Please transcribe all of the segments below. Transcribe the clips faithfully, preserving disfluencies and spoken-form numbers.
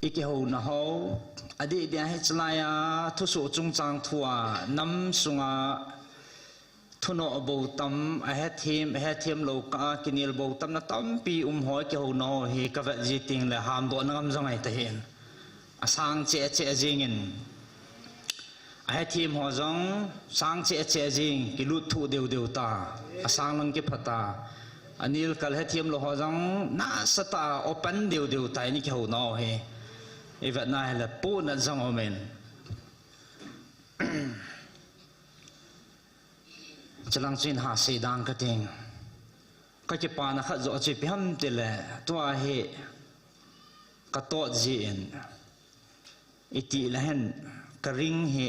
i kihouna ho, adeh dia hi chulai a thusoh chungchang thu a nam sunga thunoh bou tam, ahethem, ahethem lou kah a kinel bou tamna tampi um ho i kihouna ho hi ka vet ji teng le hamdoh na ngam jong ahi tahin. Asang cheh cheh jingin. Ahethem ho jong sang cheh cheh jing, kilut thuh deu deu ta. Asang lang kipha ta. Anel kal hethem lou ho jong nasatah a open deu deu ta in i kihouna ho hi. I vetna hile pohnat jong um in. Chulang chu in ha sei dang ka ting. Ka kipana khat joh chu ipi ham tile, tua hi ka tot ji in, iti le hen ka ring hi,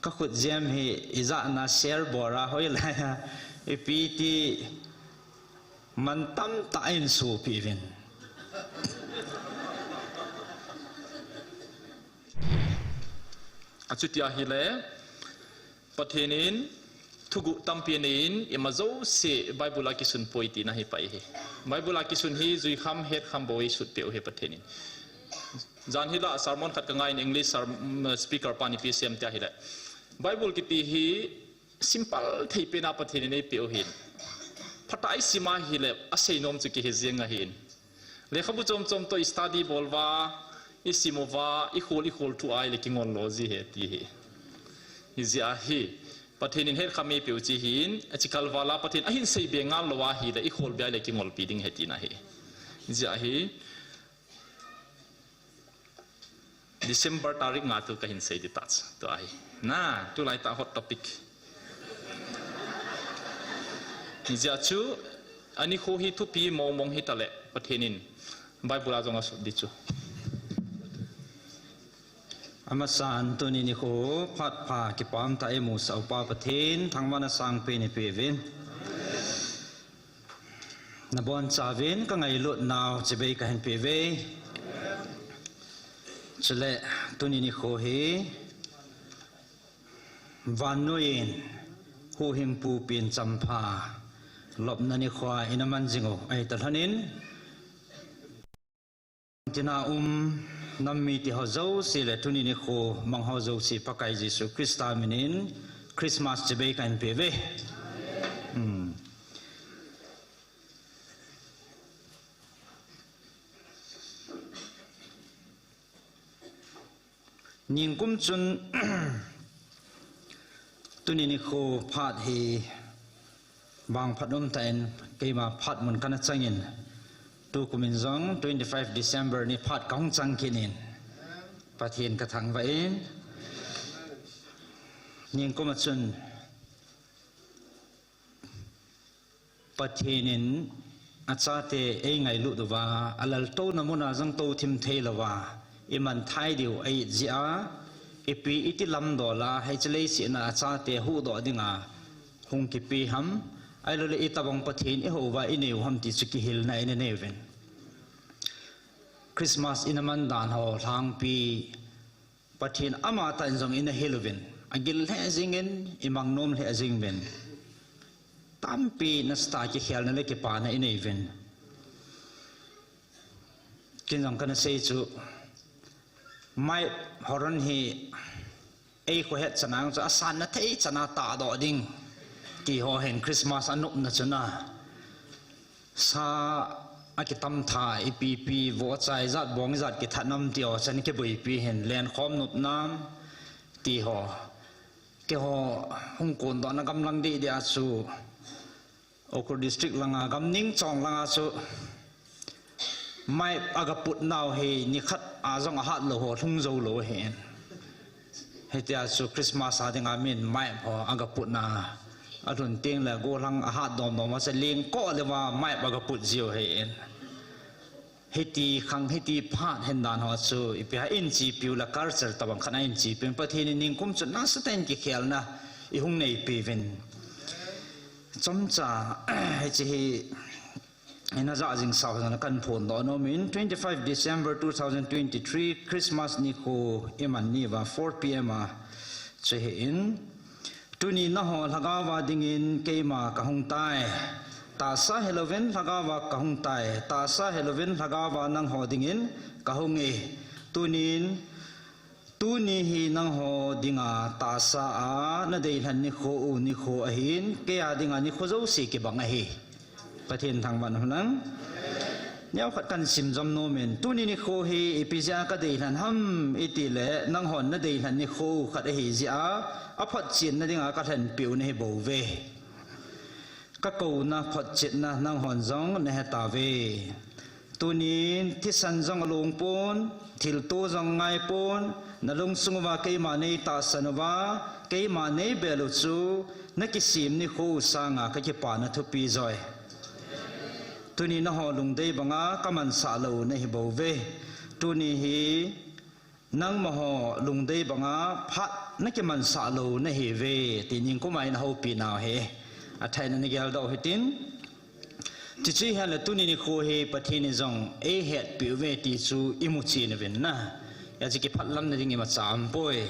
ka khut jem hi, ijat na ser bora hoi lai a, ipi ti man tamtah in supi vin. Achuti ahile, Pathen in thuguh tampi anei in, ima jouse Bible a kisun poi tina hi pai hi. Bible a kisun hi juikham, hetkham bou eisut peh u hi Pathen in. Jan hi la sermon khat ka ngai in English ser-, mm, speaker pan ipi asei em tia hile. Bible kiti hi simple thei pen a Pathen in eipeh u ahin. Phatah a isim a hile, asei nom chu kihe jeng ahin. Lekhabu chom chom toh i study bol uva, i sim uva, i khol, i khol thu a ahile kingol lo ji ahi ti hi. Hijeh a hi, Pathen in hetkham eipeh u chu ahin, achi kal val a Pathen ahin seibe ngal lou ahile, i khol be ahile kingolpi ding ahi tina ahi. Hijeh a hi, December tarik nga tu kahin sei ding tah chu, tua hi. Na, tulai tah hot topic. Hijeh a chu, anikho hi thupi mong mong hita le, Pathen in Bible a jong asut ding chu. Amasan tuni nikho phat pha kipah tah a eimusah u pa Pathen, thangvahna sangpen eipeh uvin. Nabonchauvin ka ngailut nau chibai kahin peh uve. Chule tuni nikho hi vannoi in huhhingpu pen champha lopna nikho a ina man jing u ahi ta lhon in, tina um nam mite ho jouse le tuni nikho mang ho jouse Pakai Jesu Christa min in Christmas chibai kahin peh uve. Hmm. Ningkum chun tuni nikho phat hi vangphat umtah in keima phat mun kana chang in, tukum in jong twenty five December ni phat kahung chang kit in, Pathen kathangvah in, ningkum a chun Pathen in achate eingailut uva, alaltouna mun a jong touthim thei louva, imanthai diu a-it jeh a, ipi iti lamdol a, hiche leiset a achate huhdoh dinga hung kipe ham, ahilouleh itobang Pathen ihou uva inei u ham ti chu kihilna ina nei uvin. Christmas ina man dan ho lhangpi, Pathen amatah in jong ina hil uvin, agil lheh jeng in, imang nom lheh jeng uvin. Tampi nasatah a kikhelna le kipana inei uvin. Ken jong kana sei chu, mic, horn hi eikho het chan a chu asanna thei chan a tahdoh ding ti ho hin Christmas anopna chu na. Sa akitam tha, ipi ipi, vohcha ijat bong ijat kithat nam ti ho chan kiboipi hin lenkhom nop nam ti ho. Keiho hung kondohna gam lang deh deh a chu, Ukhrul District langa, gam ningchong langa chu mic aga put nau hi nikhat a jong ahat lou ho lhung jou lou ahin. Hitia chu Christmas a dinga min mic ho aga putna alhun teng le gollhang ahat dom dom a chu lengkoh leuva mic aga put jiu ahin. Hiti khang, hiti phat hin dan ho chu ipi ham, eichepiu le culture tobang khat a eichepiu in Pathen in ningkum chu nasatah in kikhelna ihung neipiuvin. Chomcha, hiche hi ina jah jing sao jong kana phondoh nom in, twenty five December two thousand twenty-three Christmas nikho iman ni uva four P M a chu ahin, tuni naho lhagao va dingin keima kahung tai. Tahsa helouvin lhagaova kahung tai, tahsa helouvin lhagaova nangho dingin kahunge. Tunin, tuni hi nangho dinga tahsa a nadeilhen nikho u nikho ahin, keia dinga nikho jouse kibang ahi. Pathen thangvah in umhen lang. Neokhat kahin simjom nomin, tuni nikho hi ipi jeh a kadeilhen ham itile, nanghon nadeilhen nikho u khat ahi jeh a, aphotchenna dinga kalhenpeh u nahi bouve. Kakouna photchetna nanghon jong nahetauve. Tunin thisan jong along pon, thilto jong angai pon, nalungsung uva keima neitahsan uva, keima neibel u chu, nakisem nikho u sanga kakipana thupi joi. Tuni nangho lungdei banga kamansah lou u nahi bouve. Tuni hi nangmaho lungdei banga phat nakimansah lou u nahiuve, ti ningkum a eina houpi nau ahi. Athah in nagel doh hitin. Chuche ahile tuni nikho hi Pathen in jong eihetpeh uve ti chu imu chen uvin na. Hijeh a chu kiphatlamna ding imacha aumpoi.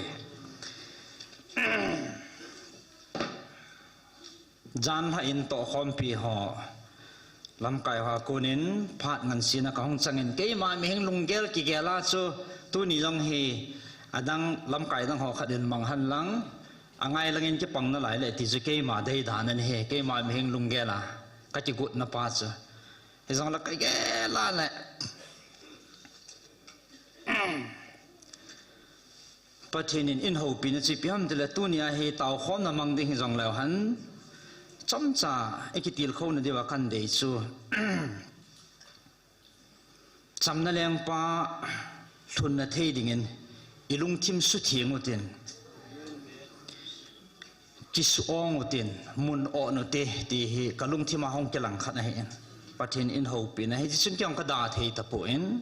Janhi in tohkhompi ho, lamkai ho a konin phat ngansena kahung changin, keima mihem lunggel kigel a chu, tuni jong hi adang lamkai dang ho khat in mang hen lang, angai langin kipang nalai le ti chu keima deidan ahi, keima mihem lunggel a kakigotna pa chu. Hijongle kagel a le Pathen in eina houpina chu ipi ham itile, tunia hi taokhomna mang ding hijongleu hen, chomcha ikitilkhouna diuva kahin dei chu, chamna lengpa lhunna thei dingin ilungthim sutheng utin, kisuong utin, mun on ute, ti hi kalungthim a hung kilang khat ahin. Pathen in eina houpina hiche chun kei jong kada thei tapon,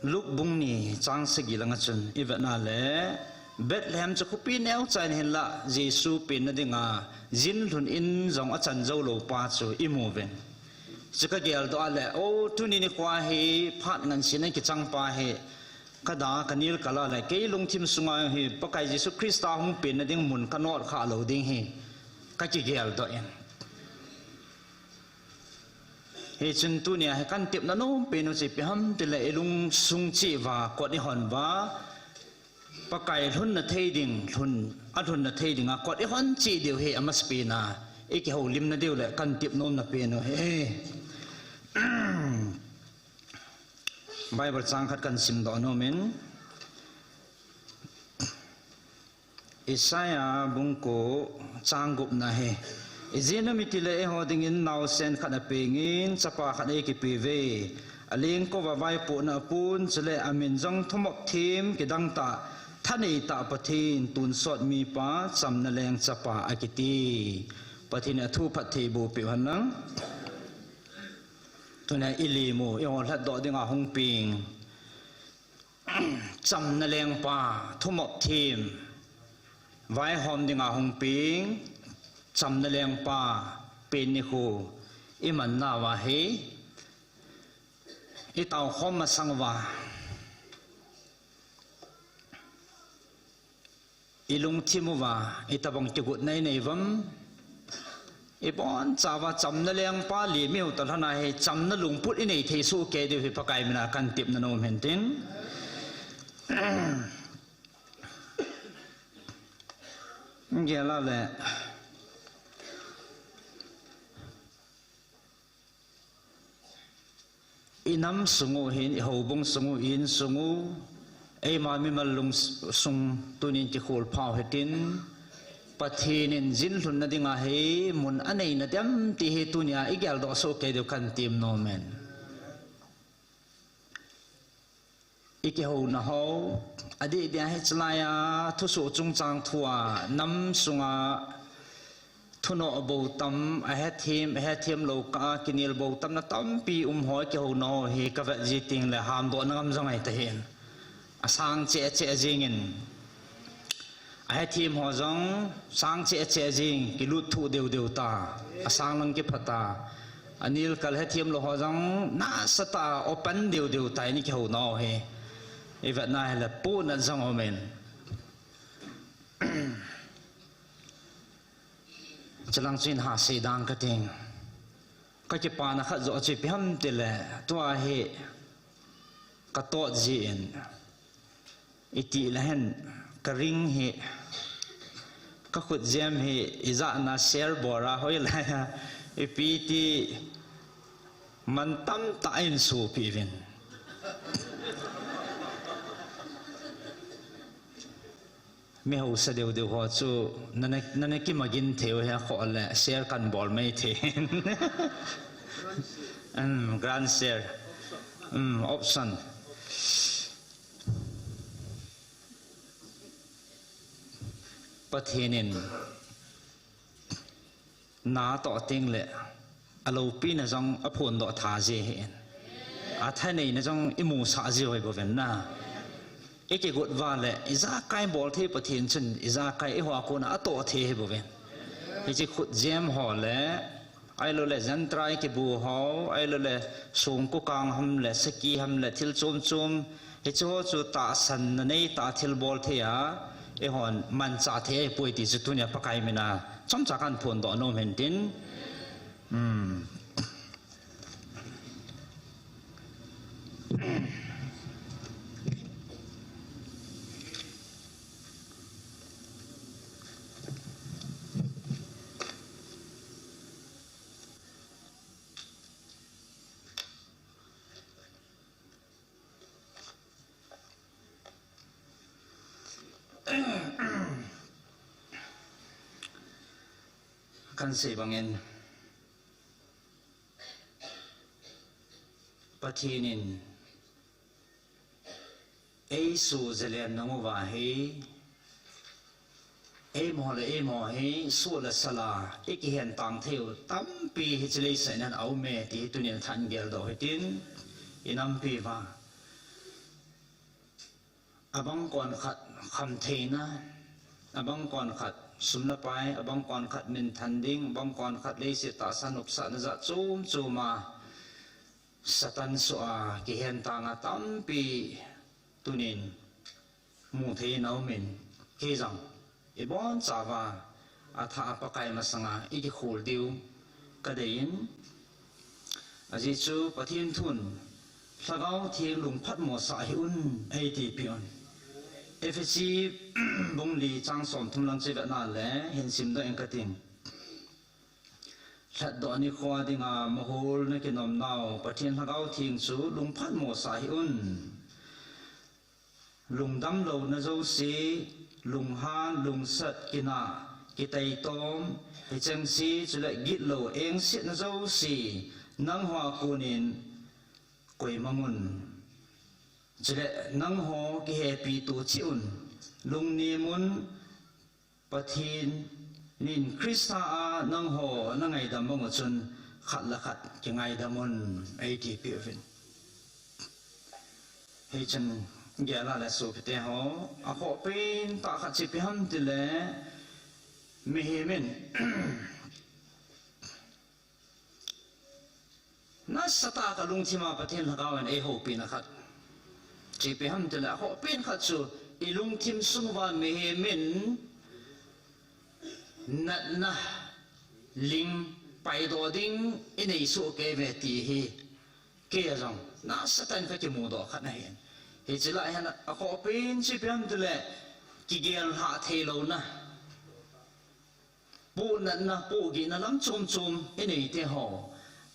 Luke bung ni chang sagi langa chun ivetna le, Bethlehem chu khopi neocha in hinla, Jesu penna dinga jinlhun in jong achan joulou pa chu imu uvin. Chu kageldoh a le, o, tuni nikho hi phat ngansena kichang pa hi, kada kanelkal a le, kei lungthim sunga hi Pakai Jesu Christa hung penna ding mun kanot kha lou ding hi kakigeldoh in. Hichun tunia hi kahin tepna nompen u chu ipi ham itile, ilungsung cheh uva kot ihon uva, Pakai lhunna thei ding, lhun, alhunna thei dinga kot ihon cheh diu hi amasapen a ikihoulimna diu le kahin tep nomna pen u hi. Bible chang khat kahin simdoh nomin, Isaiah bung ko chang gupna hi, ijeh inem itile eiho dingin naosen khat apengin, chapa khat eikipeuve. Alengkouva vaipohna apun, chule amin jong Thumop Them, Kidangtah, Thaneitah Pathen, Tonsot Mipa, Chamna Leng Chapa akiti. Pathen in athu phattheiboh peh u hen lang. Tunia ilim u, eiho lhatdoh dinga hung peng Chamna Lengpa, Thumop Them, vaihom dinga hung peng Chamna Lengpa pen nikho iman nauva hi, itaokhom masang uva, ilungthim uva itobang kigotna inei uvam? Ibonchauva Chamna Lengpa lim ihiu talhona hi chamna lungput inei thei soh kei diu hi Pakai mina kahin tepna nom hen tin. Gel a le, inam sung u hin, ihoubung sung u, i-insung u, eima mimal lungsung tunin kikholphau hitin, Pathen in jinlhunna dinga hi mun anei nadem ti hi tunia igeldoh soh kei diu kahin tem nomin. Ikihouna ho, adeh dia hi chulaiya thusoh chungchang thua, nam sunga thunoh bou tam, ahethem, ahethem lou kah a kinel bou tamna tampi um ho, ikihouna ho hi kavet ji tengle hamdohna ngam jong ahi tahin. Asang cheh cheh jengin. Ahethem ho jong sang cheh cheh jeng, kilut thuh deu deu ta, asang lang kipha ta. Anelkal hethem lou ho jong nasatah a open deu deu ta, ikihouna ho hi. Ivetna hile pohnat jong umin. Chulang chu in ha sei dang ka ting. Ka kipana khat joh chu ipi ham tile, tua hi ka tot ji in, iti le hen ka ring hi, ka khut jem hi, ijat na ser bora hoi lai a, ipi ti man tam ta in supi vin. Mi hausa deu deu ho chu nana, nana kimagin theu he kho le share kan bol mai thei. Um, grand share. Um, option. Pathen in na toh teng le, a lopi na jong a phondoh tha ji hin. A thanei na jong i musah ji hoi boven na. I kigot va le, ijakai bol thei Pathen chun, ijakai i hoa kona a toh thei hi boven. Hichi khut jem ho le, ailo le jantrai kibu ho, ailo le sungku kang ham le, saki ham le, thil chom chom, Hichu chu tahsan na nei ta thil bol thei a, eihon manchah thei ahi poi ti chu tunia Pakai mina chomcha kan phondoh nom hen tin. Hmm. Kan sei bangin, Pathen in ei su zalen nang uva hi, eimo le eimo hi su le sala i kihen tang thei u tampi hichi leiset nan a um e ti hi tunin than geldoh hitin i nampi va. Abang kon khat khamtheina, abang kon khat sum le pai, abang kon khat minthan ding, abang kon khat leiset tahsa nopsahna jat chom chom a Satan soh a kihen tang a tampi tunin mu thei in a um in, kei jong i bonchauva a thah a Pakai masanga i kikhol diu ka dei in, ajeh chu Pathen thun Lhagao Theng lungphatmo sah hih un ei tipi un. Ephesi bung li chang somthum lang chu i vet na le hin simdoh ing ka ting. Lhatdoh nikho dinga mohor na kinom nau Pathen Lhagao Theng chu lungphatmo sah hih un. Lungdam louna jouse, lunghan, lungsat, kinah, kitaitom, hichengse, chule gitlou engsetna jouse, nangho a konin koimang un. Chule nangho kihepi to cheh un, lungnem un, Pathen in Christa a nangho na ngaidam bang u chun khat le khat kingaidam un ei tipi uvin. Hichun gel a le sopite ho, akhoh pen tah khat chu ipi ham tile, mihem in nasatah a ka lungthim a Pathen Lhagao in ei houpina khat chu ipi ham tile, akhoh pen khat chu i lungthim sung uva mihem in natna ling paidoh ding i nei soh kei uve ti hi kei a jong nasatah in ka kimudoh khat ahin. Hiche lah a hin akhoh pen chu ipi ham tile, kigel lhah thei louna, pohnatna, pohgihna lam chom chom i neite ho,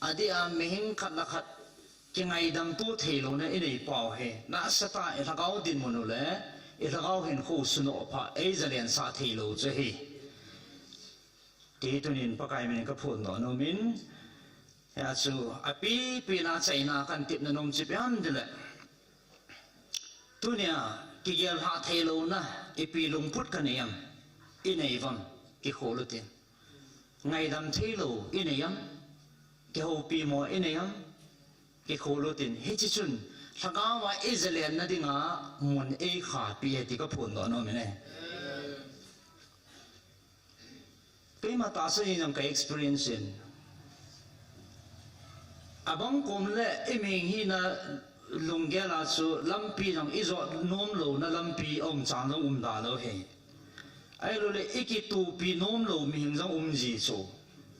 adeh a mihem khat le khat kingaidam to thei louna i nei pau hi, nasatah a i lhagao dinmun u le i lhagao hinkho u sunoh pha ei zalensah thei lou chu ahi. Ti tunin Pakai min in ka phondoh nom in, hia chu apipi na chaina kan tepna nom chu ipi ham tile, tunia kigel lhah thei louna ipi lungput ka nei am? I nei uvam? Kikhol utin. Ngaidam thei lou i nei am? Kihoupi mo i nei am? Kikhol utin. Hiche chun Lhagao a i zalenna dinga mun ei khapi e ti ka phondoh nom in ahi. Keima tahsa in jong ka experience in, abang kom le i mihing hina lunggel a chu lampi jong i jot nom louna lampi aum chan jong um da lou hi. Ahilouleh, ikitupi nom lou mihing jong um ji chu.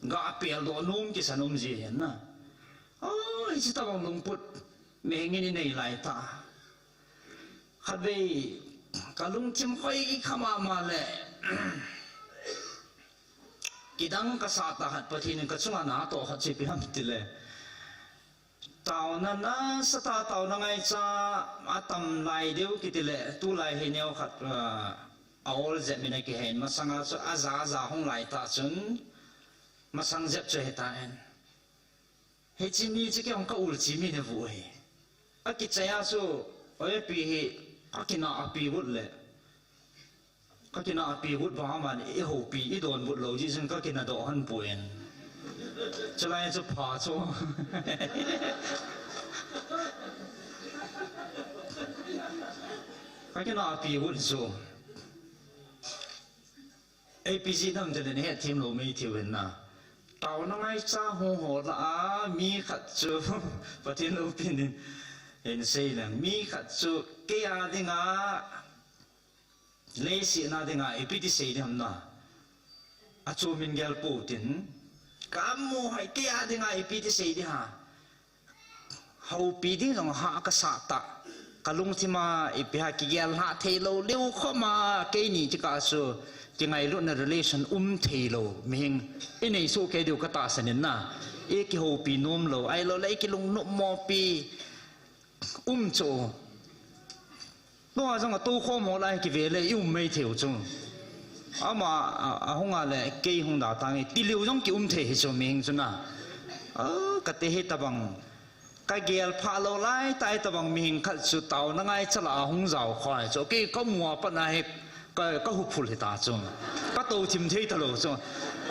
Gapel doh nom kisan um ji hen na. Oi, hiche tabang lungput mihing in inei lai ta. Khatvei, kalungthim khoi kha mama le. Kidang kasah tah khat Pathen in kachunga natoh khat chu ipi ham tile. Taona nasatah a taona ngaicha atam lai diu kiti le, tulai hi neo khat, ah, a ol jep min akihen, masanga chu aja aja hung lai tah chun, masang jep chu hitan. Hiche ni chu kei hung ka ul chi min avu hi. Akichai a chu, oi pi hi, akina api vut le. Kakina api vut bang aman ihoupi, idon vut lou jeh chun kakina doh hon poi. Chulai chu pha chu. Kakina api vut chu. Ipi jeh ham tile nahet them lou maithei uvin na. Taona ngaicha hung ho lah a mi khat chu Pathen loupina in sei leng. Mi khat chu kei a dinga Leiset a dinga ipi ti sei ding ham na. Achu min gel pou tin. Kamu hai kei a dinga ipi ti sei ding ham. Houpi ding jong ha kasah tah. Kalungthim a ipi ham kigel lha thei lou leu khom a keini ti kah chu kingailutna relation um thei lou. Mihing inei soh kei diu katahsan in na. Ikihoupi nom lou. Ahilouleh ikilungnop mo pi. Um chu. Tua jong atou khom ho lai kive le i um maithei u chu. Ama, a, ahung a le kei hung da tange. Ti leu jong ki um thei hi chu mihing chu na. A, kati hi tabang. Kagel pha lou lai tai tabang mihing khat chu taona ngaicha lah a hung jao khoi chu. Kei kamu a pat na hi Ka, kahuphul hita chu. Katou thim thei talou chu.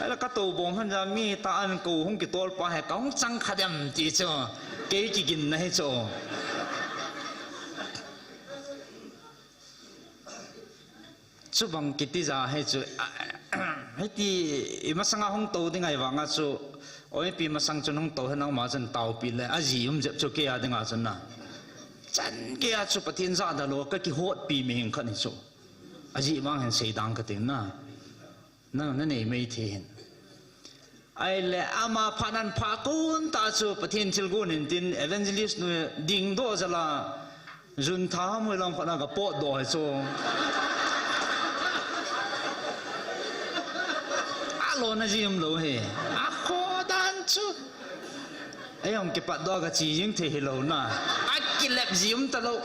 Ahile katou bom hon ja mi ta an kou hung kitol pa hi kahung chang kha dem ti chu. Kei kiginna hi chu. Chubang kiti ja hi chu. A, hiti imasanga hung tou ding ahi vanga chu. Oipi masang chun hung tou hi nangma chun taopi le. Aji um jep chu kei a dinga chun na. Chan kei a chu Pathen jahda lou kakihotpi mihing khat hi chu. Ajeh vang hin seidang kating na. Na, nanei maithei hin. Ahile ama phat nan phat kon tah chu Pathen thilgon hin tin evangelist nu dingdoh jal a jun tha ham hoi lam khat na kapotdoh hi chu. Alona ji umlou hi. Akhodan chu. Ei hung kipatdoh kache jing thei hilou na. Akilep ji um talou.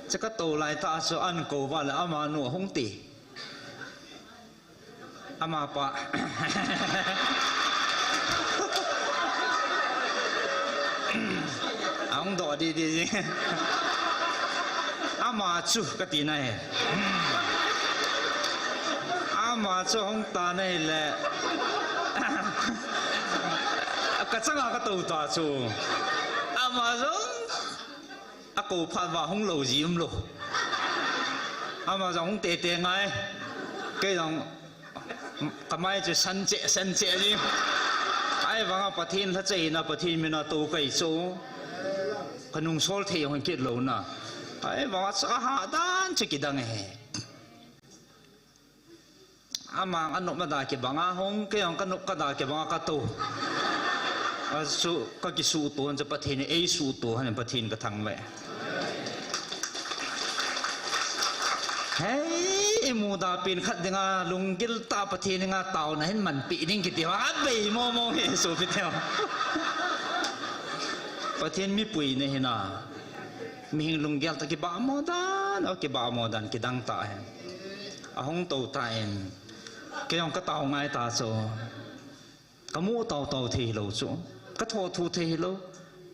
Chu katou lai tah chu an kou va le amanu ahung ti. Amapa. Ahung doh didi jing. Ama chu kati na hi. Ama chu hung ta na hile. Kachanga katou ta chu. Ama jong. Akou phat va hung lou ji umlou. Ama jong hung tete ngai. Kei jong kamai chu sanche, sanche ji. Ahivanga Pathen lhachaina Pathen mina tou kai chu. Kanungsol thei hung kit lou na. Ahivanga chu ahadan chu kidang e. Ama anopna da kibanga hung, kei jong kanop kada kibanga katou. Achu kakisuhto hon chu Pathen in eisuhto hon Pathen kathangvah e. Hei, imuda pen khat dinga lunggil tah Pathen dinga taona hin manpeh ding kiti vang abei momo hi sopite. Pathen mipuina hina. Mihing lunggel tah kibahmo dan, o kibahmo dan kidang tah hi. Ahung tou tan. Kei jong katao ngai ta chu. Kamu taotao thei hilou chu. Kathoh thu thei hilou.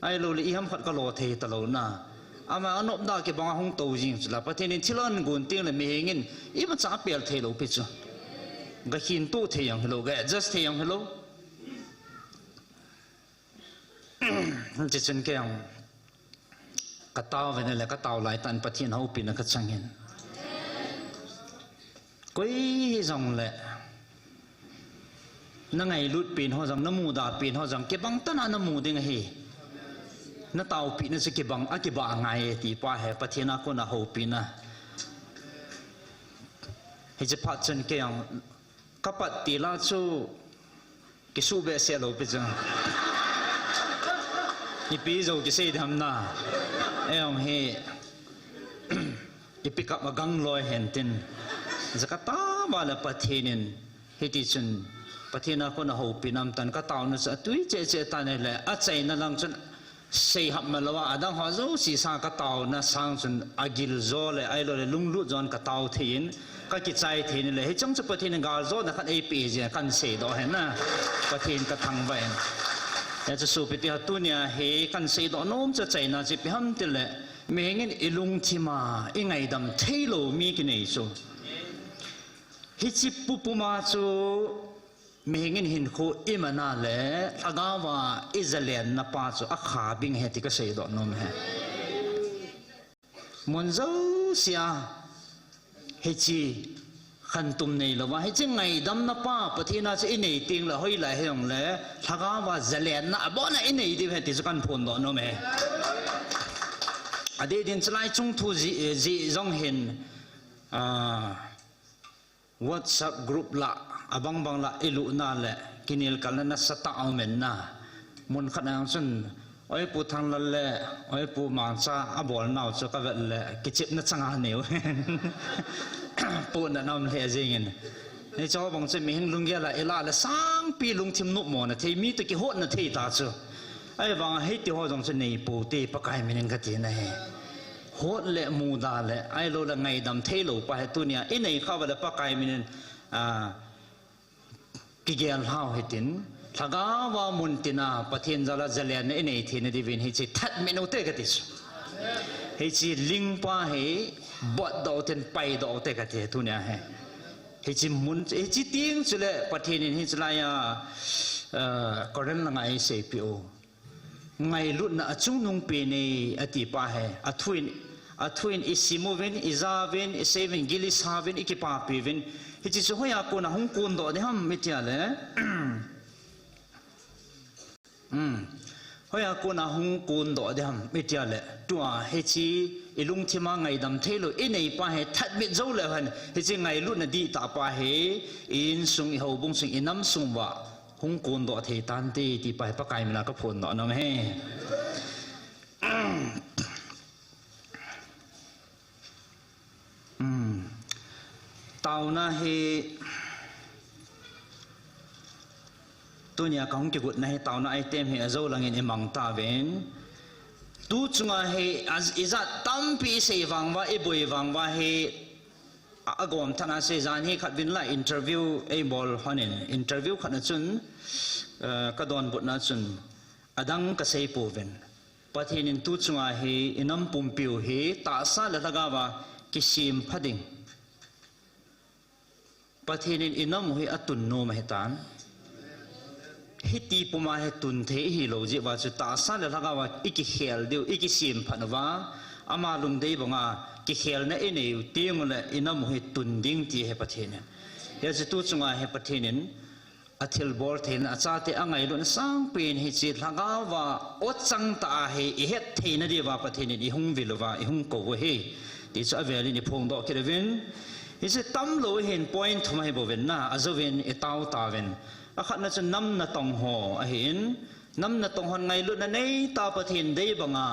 Ahilouleh iham khat kalo thei talou na. Ama anopna kibanga hung tou jing chu la. Pathen in thil ahin gon tengle mihing in imacha apel thei lou pi chu. Gakhinto thei jong hilou, ga adjust thei jong hilou. Chuchun kei jong katao vin le katao lai tan Pathen houpina kachang in. Koi hijongle nangailut pen ho jong, namuda pen ho jong, kibang tah a namu ding ahi. Nataopina chu kibang, akibah ngai e ti pa hi Pathen a kona houpina. Hiche phat chun kei jong kapat tila chu kisuh behseh lou pi chu. Ipi jou kisei ding ham na. Ei jong hi ipi kap a gang loi hen tin. Jaka tama le Pathen in hiti chun Pathen a kon a houpi nam tan kataona chu atui cheh cheh tan le achaina lang chun Seiham malou a, adang ho jouse sang kataona sang chun agil jo le, ahilou le lunglut jon katao thei in, kakichai thei in le, hichang chu Pathen in galjona khat eipeh jeh a kahin seidoh ahi na, Pathen kathangvah in. Hiche chu sopite ho tunia hi kahin seidoh nom chu achaina chu ipi ham tile, mihing in ilungthim a, ingaidam theilou mi kinei chu. Hiche pupuma chu, Mihing in hinkho iman a le, lhagao a izalenna pa chu akha bing ahi ti kaseidoh nom ahi. Mun jousea, hiche khantum neilou va, hiche ngaidamna pa, Pathen a chu inei teng le, hoilai hijongle, lhagao a zalenna abon a inei diu ahi ti chu kahin phondoh nom ahi. Adeh din chulai chungthu jeh, jeh jong hin, ah, WhatsApp group lah, abang bang lah, ilutna le, kinelkalna nasatah a um in na. Mun khat a jong chun, Oi Pu Thanglal le, Oi Pu Mangcha, abolnau chu kavet le, kichepna chang a neiu. Pohna na um lheh jeng in. Hiche bang chu mihing lunggel a ilah le, sangpi lungthim nopmona thei, mi toh kihotna thei ta chu. Ahivang a hiti ho jong chu neipou te, Pakai min in kati na ahi. Hot le muda le, ahilou le ngaidam theilou pa hi tunia, inei khah uva le Pakai min in, ah, kigel lhau hitin, lhagao a mun tina, Pathen jal a zalenna inei theina diuvin hiche thatmit u te kati chu. Hiche link pa hi botdoh u ten, paidoh u te kati tunia hi. Hiche mun, hiche teng chule Pathen in hiche lai a, ah, Corinth langa eiseipeh u. Ngailutna achungnung pen e, ati pa hi. Athu in, athu in isim uvin, ija uvin, isei uvin, gil isa uvin, ikipapi uvin. Hiche chu hoiya kona hung kondoh ding ham itia le. Hmm. Hoiya kona hung kondoh ding ham itia le. Tua hiche ilungthim a ngaidam theilou inei pa hi thatmit jou leu hen. Hiche ngailutna dihtah pa hi i insung, i houbung sung, i nam sung uva hung kondoh thei tante ti pa hi Pakai min a kaphondoh nom ahi. Hmm. Taona hi tunia kahung kigotna hi taona item hi ajou langin imang tauvin. Tu chunga hi a, ijat tampi isei vang uva, iboi vang uva hi a, agom than a sei jan hi khat vin la interview eibol hon in interview khat na chun, eh, kadonbutna chun adang kasei pouvin. Pathen in tu chunga hi inam pumpiu hi tahsa le lhagao a kisempha ding. Pathen in inam u hi atun nom ahitan. Hiti puma hi tun thei ihilou jeh uva chu tahsa le lhagao a ikikhel diu, ikisemphat uva, ama lungdei banga kikhelna inei u teng ule inam u hi tun ding ti ahi Pathen in. Hiche tu chunga hi Pathen in athilbol theina, achate angailutna sangpen hiche lhagao a otchang tah a hi ihet theina diuva Pathen in ihung vil uva, ihung kou u ahi. Ti chu avel in iphongdoh kit uvin. Hiche tamlou hin point thum ahi bouvin na, ajouvin itao tauvin. Akhatna chu nam natong ho ahin, nam natong hon ngailutna neitah a Pathen dei banga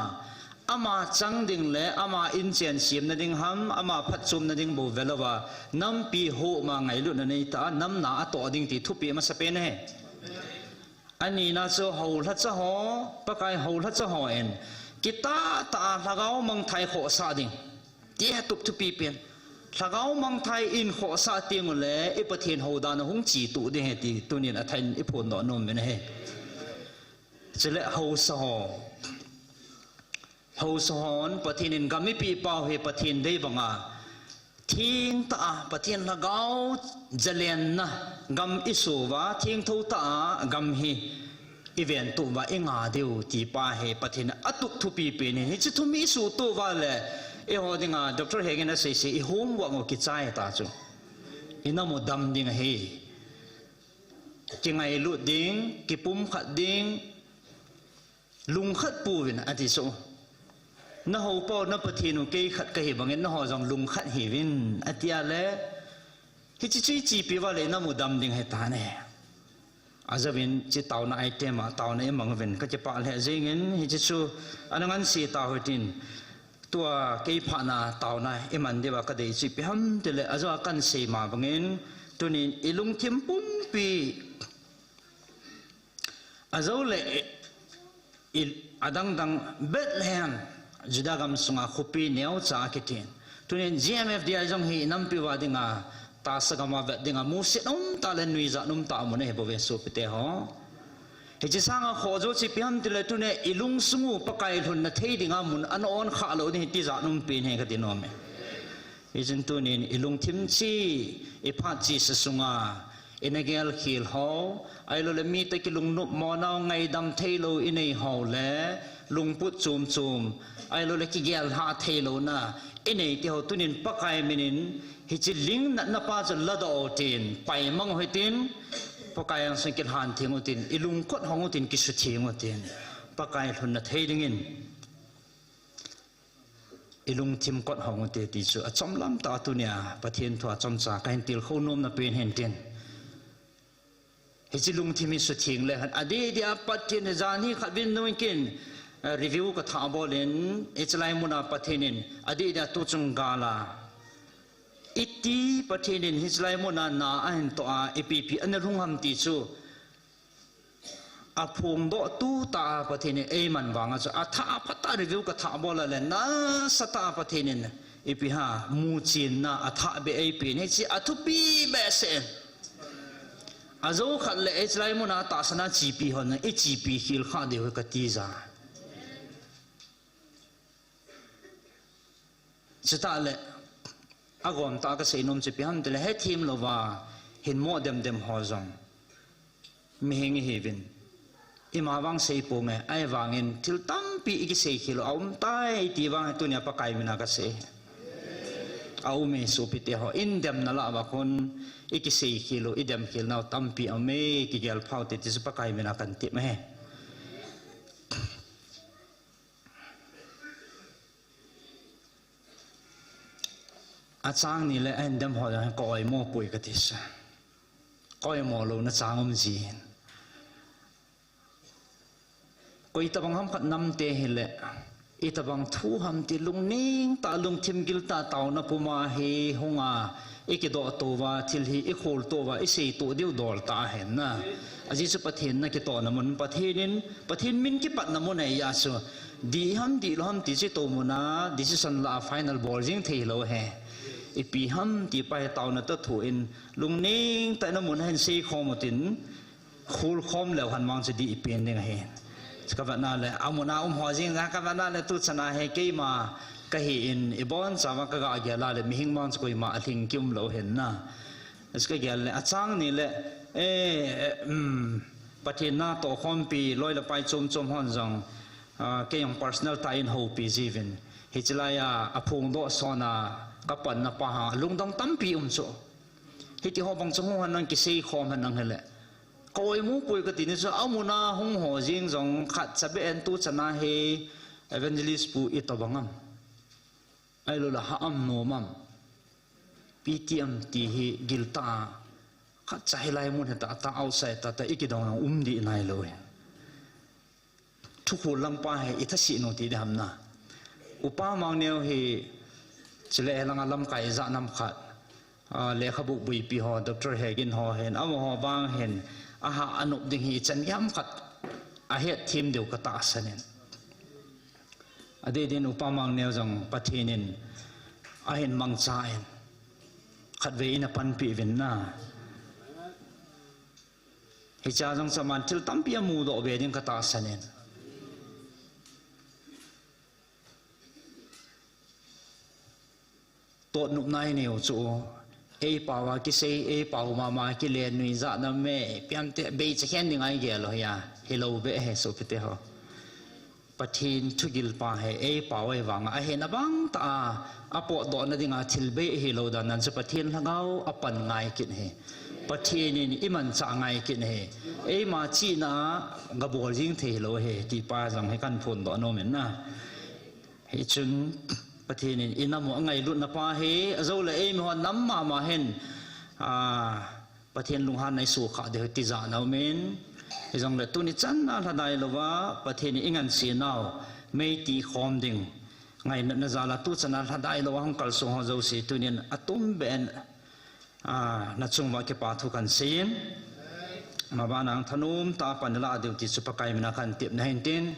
ama chang ding le ama inchen semna ding ham, ama phatchomna ding bou velouva, nampi homa ngailutna neitah a, nam na atoh ding ti thupi masapen ahi. Anina chu houlhacha ho, Pakai houlhacha hon, kitah tah a lhagao mangthah khohsah ding. Ti hi atup thupi pen. Lhagao mangthah in khohsah teng ule, i Pathen houdan a hung chetuh ding ahi ti, tunin athah in iphondoh nom uvin ahi. Chule haosa ho. Haosa hon Pathen in gam eipeh pau hi Pathen dei banga. Thengtah a Pathen lhagao jalenna gam iso uva, thengtho tah a gam hi iventup uva inga diu ti pa hi Pathen in atup thupi pen ahi. Hiche thum isuhtup uva le, eiho dinga Doctor Hegin aseisei, i homework u kichai ta chu. Inam u dam ding ahi. Kingailut ding, kipumkhat ding, lungkhat pouvin ati chu. Nahou pau na Pathen u kei khat kahi bangin nangho jong lungkhat hiuvin atia le, Hiche chu ichepi uva le inamu dam ding ahitai. Ajouvin hiche taona item a, taona imang uvin kakipah lheh jengin, hiche chu ana ngansi tauhitin. Tua kei phatna taona iman diuva kadei chu ipi ham tile, ajou a kahin sei ma bangin, tunin ilungthim pumpi Ajou le, i, adangdang Bethlehem, Judah gamsunga khopi neocha akitin. Tunin G M F D I jong hi inampi uva dinga, tahsa gama vet dinga, musit umtah le nuijat umtah mun ahi bouve sopite ho. Hiche sanga khoh jou chu ipi ham tile tunin ilungsung u Pakai lhunna thei dinga mun ana on kha lou ding hi tijat umpen ahi kati nom e. Hichun tunin ilungthim chu, iphat chesa sunga, ina gelkhel ho, ahiloule mite kilungnop mo nau ngaidam theilou inei ho le, lungput chom chom, ahiloule kigel lhah theilouna inei ti ho tunin Pakai minin, hiche ling natna pa chu ladoh utin, paimang uhitin, Pakai angsun kilhan theng utin, ilungkot hong utin, kisutheng utin, Pakai lhunna thei dingin. Ilungthim kot hong ute ti chu achomlam tah a tunia Pathen thua chomcha kahin tilkhou nomna pen hintin. Hiche lungthim hi sutheng le hen adeh dia Pathen in janhi khat vin nungin kin, eh, review kathah bolin, hichelai muna Pathen in adeh dia tuchung gala iti Pathen in hichelai muna na ahin toh a, ipi ipi ana lhung ham ti chu aphongdoh tu tah a Pathen in eiman vanga chu athah a phatah review kathah bol a le nasatah a Pathen in ipi ham muchenna athah beh eipen hiche athupi behseh in. Ajou khat le hichelai muna tahsa na chepi hon ichepi khel kha diu hi kati ja. Chutah le, agom tah a kasei nom chu ipi ham tile, hethem louva, hin mo demdem ho jong mihing ihiuvin. Ima vang sei ponge, ahivangin thil tampi ikisei khel u aum tai ti vang hi tunia Pakai mina kasei. Aum e sopite ho, in demna lah uva khun ikisei khel u, idem khel nau tampi aume, kigel phau te ti chu Pakai mina kahin tep ahi. Achang ni le ahin dem ho jong hi ka-oimo poi kati sa. Ka-oimo louna chang um jin. Koi tabang ham khat namte hile, itobang thu ham ti lungning tah lungthim gil tah taona puma hi hunga, ikidoh touva, thil hi ikhol touva, isei tou diu dol tah ahin na. Ajeh chu Pathen nakitohna mun, Pathen in, Pathen min kipatna mun ahi a chu. Dih ham, dihlou ham ti chu itou muna, decision lah a final bol jeng thei hilou ahi. Ipi ham ti pa hi taona toh thu in, lungning tah in amun a hin seikhom utin, khol khom leu hen vang chu dih ipen ding ahi. Kavetna le, amuna um ho jeng, kavetna le tuchana hi keima kahi in, ibonchauva kaga gel a le, mihing vang chu koima alhing kium lou ahin na. Kagel le, achang ni le, eh, um, Pathen natoh khompi, loi le pai chom chom hon jong, ah, kei jong personal tah in houpi jiuvin. Hichelai a, aphongdoh sona, kapanna pa ha, lungdong tampi um chu. Hiti ho bang chu hung hen nang kiseikhom hen nang hile. Ka-oimo poi kati ni chu, amuna hung ho jeng jong khatcha beh in tuchana hi evangelist pu itobang am. Ahiloule ha am nom am. P T M ti hi gil tah a. Khatcha hilai mun hi tah tah outside tah tah ikidong um dih nailou hi. Thukhol lang pa hi ithasih nu ti ding ham na. Upa Mangneo hi chule hilanga lamkai ijat nam khat. A, lekhabu boipi ho, Doctor Hegin ho hin, amaho vang hin, aha anop ding hi ichan gei ham khat ahetthem diu katahsan in. Adeh din Upa Mangneo jong Pathen in ahin mangchan, khatvei in apanpi uvin na. Hichea jong chu aman thil tampi amudoh be ding katahsan in. Totnopna inei u chu, eipao a kisei, eipao mama kile nuijat nam e, ipi ham ti, beicha khen ding a igel u hi a, hilou beh ahi sopite ho. Pathen thugil pa hi, eipao ahivanga, ahin abang tah a, apotdohna dinga thil bei ahilou dan nan chu Pathen lhagao apan ngai kit ahi. Pathen in imanchah ngai kit ahi. Eima chihna a gabol jing thei hilou ahi, ti pa jong hi kahin phondoh nom in na. Hichun Pathen in inam u angailutna pa hi, ajoule eimi ho nam mama hin, A, Pathen lunghanna i sukha ding ti jana umin. Hijongle tuni channa lhadai louva, Pathen in i ngansi nau, meiti khom ding. Ngaina jala tu channa lhadai louva hung kalsong ho jouse tunin atum ben. A, na chunga kipa thu kan seiyin. Mabana thanom tah a pan la diu ti chu Pakai mina kan tepna hintin.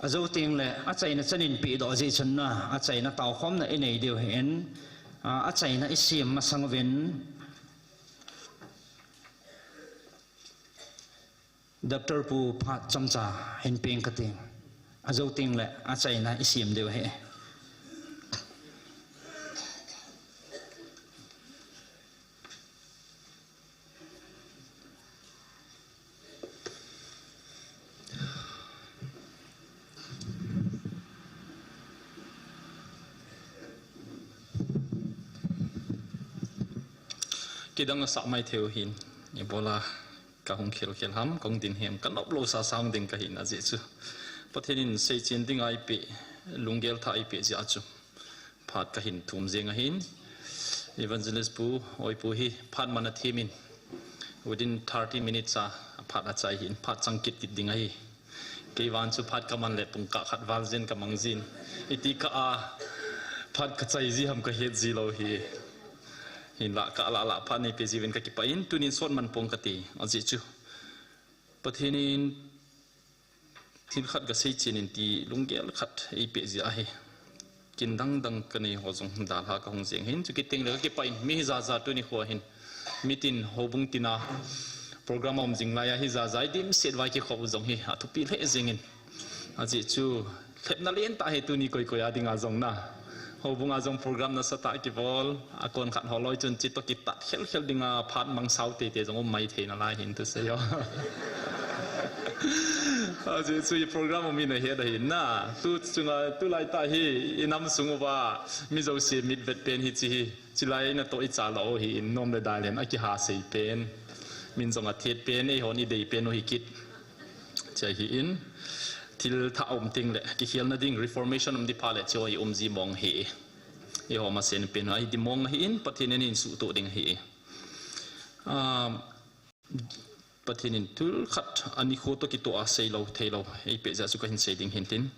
Ajo tengle, achaina chan in pedoh jeh chun na, achaina taokhomna i nei diu hin. A, achaina i sem masang uvin. Doctor pu phat chomcha hin peng kate. Ajo tengle, achaina i sem diu ahi. Kidang asah mai thei u hin, ibola kahung khel khel ham, kahung din hem, kanop lou sasa hung ding kahin ajeh chu. Pathen in seichen dinga eipeh, lunggel thah eipeh jeh a chu. Phat kahin thum jeng ahin. Evangelist pu, oi pu hi, phat man athem in. Within thirty minutes a, phat achai hin, phat chang kit kit ding ahi. Kei vang chu phat kaman le pungkah khat val jin kamang jin. Iti kah a, phat kachai ji ham kahet ji lou hi. Hinla kah lah lah phat neipeh jiuvin kakipah in, tunin sot man pong kati, ajeh chu. Pathen in thil khat kasei chen in ti lunggel khat eipeh jeh ahi. Kin dang dang kanei ho jong dalha kahung jeng hin, chukit tengle kakipah in, mi hija ja tuni kho hin. Mitin houbung tina program aum jing laiya hija ja i dimset uva kikhop u jong hi athupi lheh jengin. Ajeh chu lhepna lentah hi tuni koi koi a dinga jong na. Houbung a jong program nasatah kibol, akon khat holoi chun chutoh kitat khel khel dinga phat mangsao teitei jong um mai thei nalai hin thusei ho. Ajeh chu i program um in ahet ahin na. Tu chunga, tulai tah hi, i nam sung uva, mi jouse mitvet pen hiche hi. Chulai natoh i chalou u hi in nom le dal in akiha sei pen. Min jong athet pen, eihon idei pen u hi kit. Hiche hi in, thil thah um tengle, kikhelna ding reformation um di phat le, hiche hi um ji mong hi. Eiho masen pen u, ahi di mong ahi in, Pathen in hin suhtoh ding ahi. Pathen in thil khat anikho toh kitoh a seilou, theilou eipeh jeh chu kahin sei ding hintin.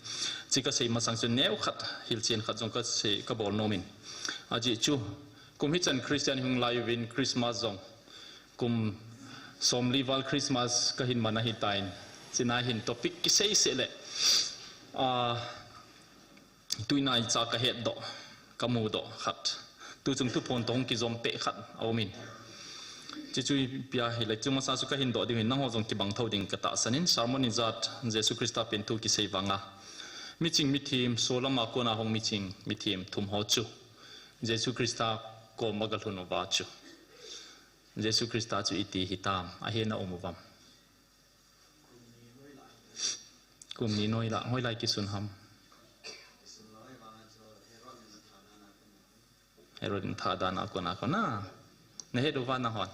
Hiche kasei masang chu neo khat, hilchen khat jong kasei, kabol nom in. Ajeh chu, kum hichan Christian hung lai uvin Christmas jong. Kum somli val Christmas kahin man ahitan. Chuna hin topic kisei seh le. Tunia icha kahetdoh, kamudoh khat. Tuchung thuphon toh hung kijom peh khat aumin. Hiche chu ipi ahile, chu masa chu kahin doh ding in, nangho jong kibang thou ding katahsan in, sermon ijat, Jesu Christa pen thu kisei vanga. Miching mithem, solam a kona hung miching mithem thum ho chu. Jesu Christa koma galhun uva chu. Jesu Christa chu iti hitam, ahin aum uvam. Kum ni noi lah, hoilai kisun ham. Herod in thah dan a kona kona. Nahet uva nahon.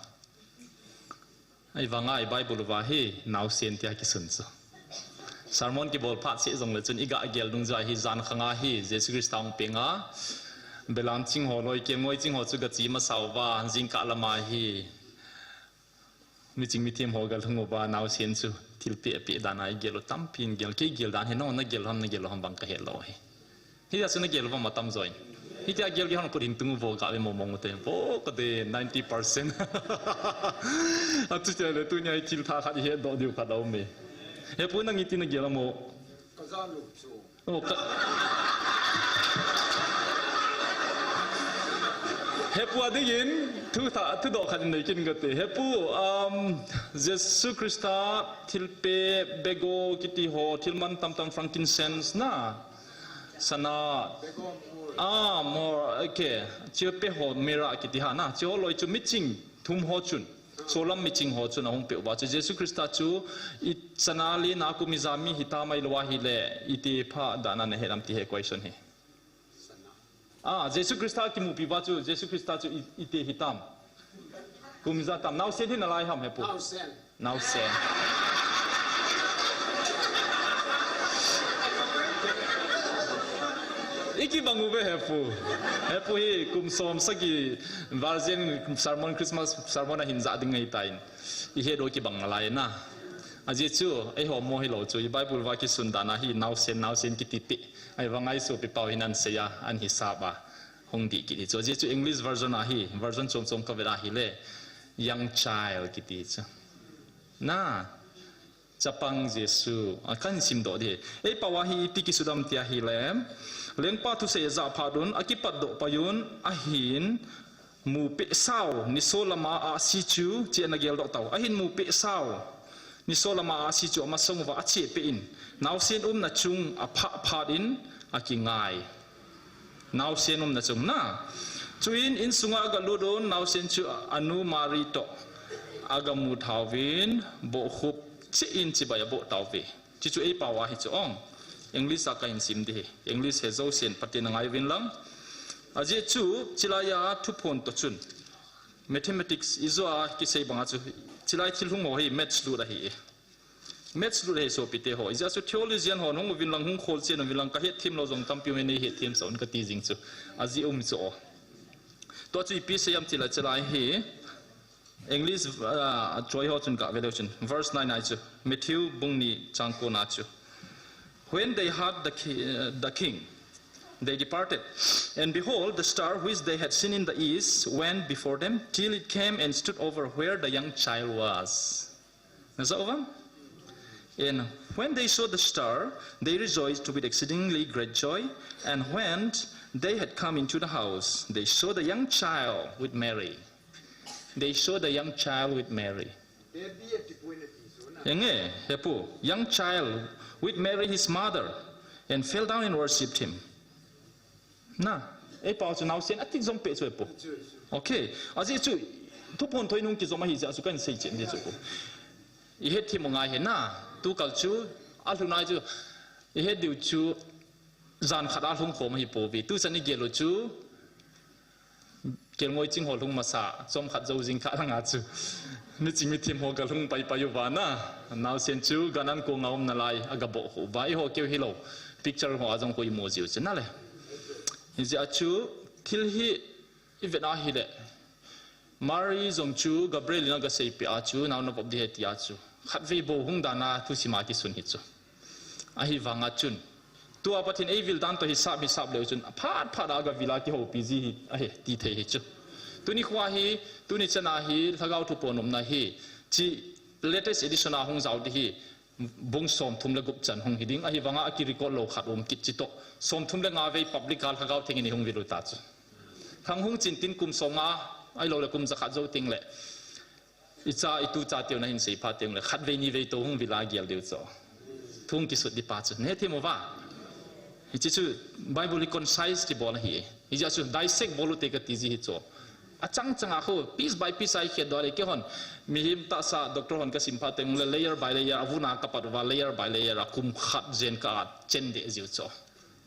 Ahivanga i Bible uva hi, naosen tia kisun chu. Sermon kibol phat seh jongle chun i gah gel dungjui hi jan khanga hi, Jesu Christa hung penga. Belam ching ho loi kelngoi ching ho chu gache masa uva, jingkah lama hi. Miching mithem ho galhung uva naosen chu thilpeh peh dan a igel u tampin gel, kei gel dan hi nangho nagel ham nagel lou ham vang kahet lou hi. Hitia chu nagel uvam atamjo in. Hitia gel gel hon khut hin tung uvo gave mong mong ute. Vo kate ninety percent. Achuti le tunia hi thil thah khat ihetdoh diu khat aume. Hepu nang iti nagel ham o. Kajalup chu. Hepu a dingin, thu tha, thudoh khat in nei kin kate. Hepu, um, Jesu Christa thilpeh, bego kiti ho, thil man tamtam frankincense na, sana, ah, myrrh, okay. Hiche peh ho myrrh kiti ha na, hiche ho loi chu miching thum ho chun. Solam miching ho chun ahung peh uva chu Jesu Christa chu i sana le na kum ija mi hitam ahilou ahile iti pha dan a nahet ham ti hi question hi. Ah, Jesu Christa kimupi uva chu Jesu Christa chu i, iti hitam. Kum ija tam naosen hi nalai ham hepu. Naosen. Ikibang uve hepu. Hepu hi kum som sagi virgin sermon, Christmas sermon ahin ja ding ahitan. Ihe do kibang nalai na. Ajeh chu, eiho mo hilou chu, i Bible va kisun dan a hi, naosen, naosen kiti ti. Ahivang a i sopi pau hin ahin sei a, ahin hisap a. Hung dih kit hi chu. Ajeh chu English version a hi, version chom chom ka vet a hile, young child kiti chu. Na, chapang Jesu, a kahin simdoh ding. Ei pau a hi iti kisudam tia hile, lengpa thusei ajah phat un, akipatdoh pai un, ahin, Mupeh sau, nisolam a ahsi chu, chia ana geldoh tau. Ahin mupeh sau, nisolam a ahsi chu amasang uva achepeh in, naosen umna chung aphah phat in akingai. Naosen umna chung na. Chuin insunga agalut un, naosen chu anu Mari toh agamu thauvin, bohkhup cheh in chibai aboh tauve. Chuchu ei pau a hi chu ong. English a kahin sim ding hi. English he jousen Pathen a ngai uvin lang. Ajeh chu, chilai a thuphon toh chun. Mathematics ijo a kisei banga chu. Chilai thil hung ho hi maths lut ahi. Maths lut ahi sopite ho. Ijeh chu theologian hon hung uvin lang hung kholchen uvin lang ka hetthem lou jong tampi um in nei hetthem sah un kati jing chu. Ajeh um chu o. Tua chu ipi sei am tile chilai hi. English, ah, choi ho chun ka ve leu chun. Verse nine a chu. Matthew bung ni chang ko na chu. When they heard the, ki- uh, the king, they departed. And behold, the star which they had seen in the east went before them till it came and stood over where the young child was. Na ja uvam? And when they saw the star, they rejoiced with exceedingly great joy. And when they had come into the house, they saw the young child with Mary. They saw the young child with Mary. Enge, hepu, young child with Mary his mother, and fell down and worshipped him. Na, ei pau chu naosen atik jong peh chu hepu. Okay, ajeh chu, thuphon thoi nung kijom ahi jeh chu kahin seichen ding chu. I hetthem u ngai he na, tukal chu, alhun a chu, i het diu chu, jan khat a lhung khom ahi pouve. Tuchan i gel u chu, Kelngoi ching ho lhung masa, chomkhat jou jing kha langa chu. Miching mithem ho galhung paipai uva na. Naosen chu gan an kong a um nalai, agaboh khu uva. Eiho keu hilou. Picture ho a jong khu imu jiu chu nale. Hijeh a chu, thil hi ivet a hile. Mari jong chu Gabriel in agaseipeh a chu, nao navop ding ahi tia chu. Khatvei bou hung dan a thusim a kisun hi chu. Ahivanga chun. Tua Pathen eivil dan toh hisap hisap leu chun. Aphat phat a agavil a kihoupi ji hi ahi ti thei hi chu. Tuni khoa hi, tuni chan a hi, Lhagao thuphon umna hi. Chi latest edition a hung jao ding hi. Bung somthum le gup chan hung hi ding. Ahivanga akirecord lou khat um kit chi toh. Somthum le nga vei public a Lhagao Theng in ihung vil u ta chu. Lhang hung chin tin kum som nga, ahilou le kum jakhat jou teng le. Icha, itucha teu nahin seiphat teng le, khatvei nivei toh hung vil a gel diu chu. Thu hung kisut ding pa chu. Nahethem uva. Hiche chu Bible hi concise kibol ahi. Hijeh a chu dissect bol u te kati ji hi chu. Achang chang a khu, piece by piece a ikhetdoh le keihon. Mihem tahsa doctor hon kasim phat teng le layer by layer, avun a kapat uva layer by layer a kum khat jen ka chen deh jiu chu.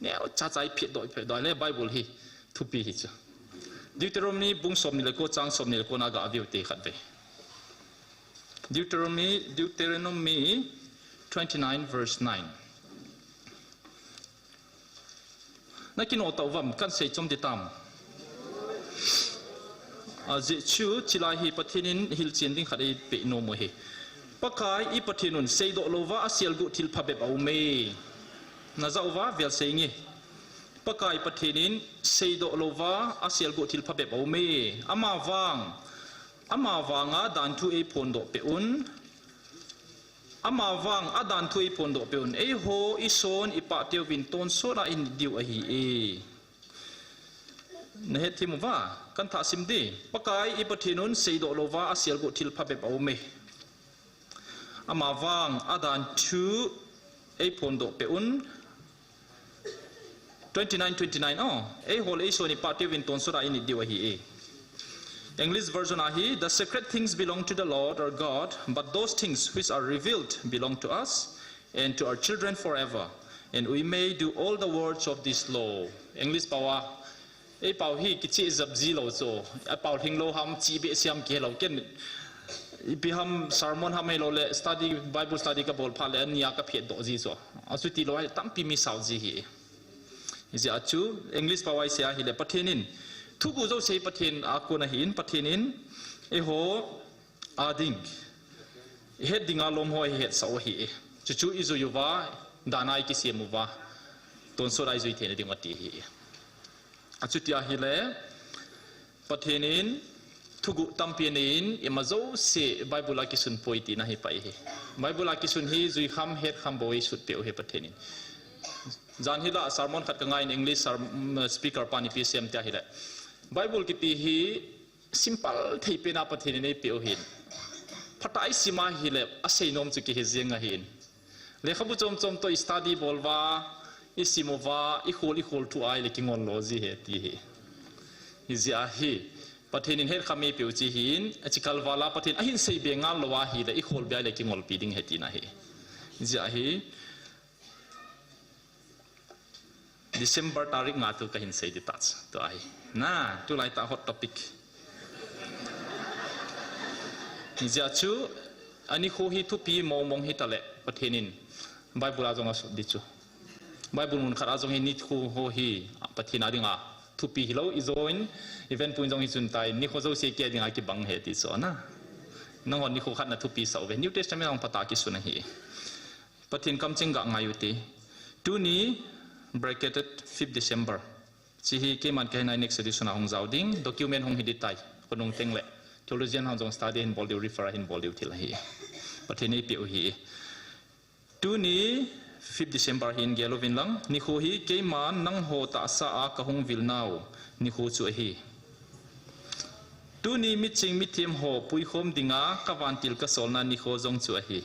Neocha cha iphetdoh, iphetdoh le Bible hi thupi hi chu. Deuteronomy bung somni le ko chang somni le ko na gaveu te khatvei. Deuteronomy, Deuteronomy twenty-nine verse nine. Nakinoh tauvam, kahin seichom ding tam. Ajeh chu, chilai hi Pathen in hilchen ding khat eipeh nom u ahi. Pakai i Pathen un seidoh louva aselguh thil phabep aume. Najah uva, vel seinge. Pakai Pathen in seidoh louva aselguh thil phabep aume. Amavang, amavanga danthu eiphondoh peh un. Amavang adanthu eiphondoh peh un. Eiho ison ipah teuvin tonsot a init diu ahi e. Nahethem uva, kahin thah sim ding. Pakai i Pathen un seidoh louva aselguh thil phabep aume. Amavang adanthu eiphondoh peh un. Twenty-nine, twenty-nine, oh, eiho le eison ipah teuvin tonsot a init diu ahi e. English version a hi, the secret things belong to the Lord our God, but those things which are revealed belong to us and to our children forever, and we may do all the words of this law. English pau a, ei pau hi kicheh jep ji lou chu, a pau lhing lou ham, chih behseh ham kihe lou ken. Ipi ham sermon ham hilou le study, Bible study kabol phat le ania kaphetdoh ji chu. Achuti lou ahile tampi mi sao ji hi. Hijeh a chu English pao a isei ahile Pathen in, thuguh jouse hi Pathen a kon ahin, Pathen in eiho a ding, het dinga lom ho eihetsah u ahi. Chuchu ijui uva, dan a ikisem uva, tonsot a ijui theina ding u ati ahi. Achuti ahile, Pathen in thuguh tampi anei in, ima jouse Bible a kisun poi tina hi pai hi. Bible a kisun hi juikham, hetkham bou eisut peh u hi Pathen in. Jan hi la sermon khat ka ngai in English ser-, mm, speaker pan ipi asei em tia ahile, Bible kiti hi simple thei pen a Pathen in eipeh u ahin. Phatah a isim ahile, asei nom chu kihe jeng ahin. Lekhabu chom chom toh i study bol uva, isim uva, ikhol, ikhol thu ahile kingol lo ji ahi ti hi. Hijeh a hi, Pathen in hetkham eipeh u chu ahin, achikal val a Pathen ahin seibe ngal lou ahile, ikhol be ahile kingolpi ding ahi tina ahi. Hijeh a hi, December tarik nga thu kahin sei ding tah chu, tua hi. Na, tulai tah hot topic. Hijeh a chu, anikho hi thupi mong mong hita le, Pathen in Bible a jong asut ding chu. Bible mun khat a jong hi nikho ho hi, Pathen a dinga thupi hilou, ijo in, event pu in jong hi chun tai, nikho jouse kei dinga kibang ahi ti chu na. Nanghon nikho khat nathupi sah uve. New Testament a jong phatah a kisun ahi. Pathen kamcheng ga ngai u hite. Tuni, bracketed, fifth December. Hiche hi keiman kahin next edition a hung jao ding, document hung hi ding tai. Khonung teng le theologian hon jong study hin bol diu, refer hin bol diu thil ahi. Pathen in eipeh u ahi. Tuni, fifth December hin gel uvin lang, nikho hi keiman nangho tahsa a kahung vil nau nikho chu ahi. Tuni miching mithem ho puikhom dinga kavantil kasolna nikho jong chu ahi.